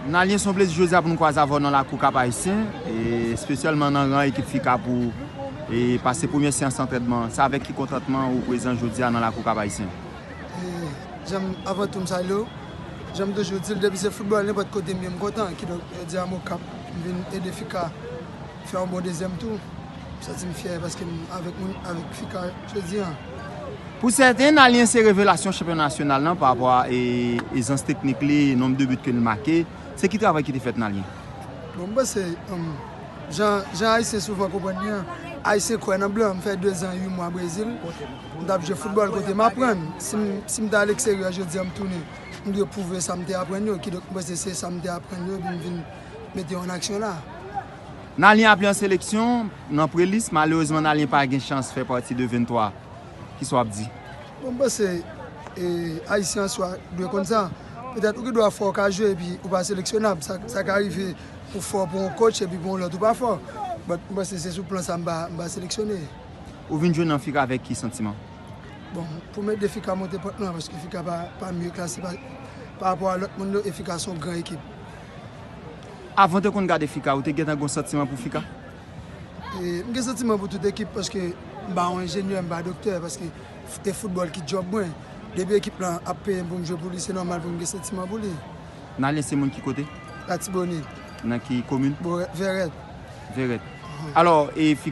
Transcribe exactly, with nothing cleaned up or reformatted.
Nalyen, se yon plezi jodi a pou nou kwaze avè w nan lakou Kap Ayisyen, e espesyalman nan ran ekip Fika pou e pase premyè seyans antrènman. Se avèk ki kontantman ou prezan jodi a nan lakou Kap Ayisyen? E, jan m, avan tou, m salye w. Jan m toujou di l, depi se foutbòl, nenpòt kote m ye, m kontan. Kidonk, jodi a m Okap, m vin ede Fika fè yon bon dezyèm tou. M santi m fyè paske m avèk moun, avèk Fika jodi a. Pou sèten, Nalyen se revelasyon chanpyona nasyonal nan pa rapò a e, ezans teknik li, nonb de but ke l make. Se ki travay ki te fèt Nalyen? Bon, m panse, um, jan, jan Ayisyen souvan konprann li an, Ayisyen kwè nan blan. M fè dezan, uit mwa Brezil. M t ap jwe foutbòl kote m aprann. Si m, si m t al eksteryè jodi a, m tounen, m dwe pwouve sa m te aprann yo. Kidonk, m panse se sa m te aprann yo, epi m vin mete yo an aksyon la. Nalyen aple an seleksyon nan prelis, malerezman Nalyen pa gen chans fè pati de venntwa. Kisa w ap di? Bon, m panse e, Ayisyen an swa dwe konn sa. Petèt ou gen dwa fò w ka jwe epi ou pa seleksyonab. Sa, sa ka rive ou fò pou yon coach epi pou yon lòt ou pa fò. But m panse se sou plan sa m pa, m pa seleksyone. Ou vin jwe nan Fika avèk ki santiman? Bon, pou m ede Fika monte pant lan, paske Fika pa, pa mye klase pa, pa rapò a lòt moun yo, e Fika se yon gran ekip. Avan w te konn gade Fika, ou te gentan gen yon santiman pou Fika? E, m gen santiman pou tout ekip paske m pa yon enjenyè, m pa doktè, paske f- e foutbòl ki djòb mwen. Depi ekip lan ap peye m pou m jwe pou li, se nòmal pou m gen santiman pou li. Nalyen se moun ki kote? Latibonit, Nan ki komin? Vèrèt. Vèrèt. Alò, e Fika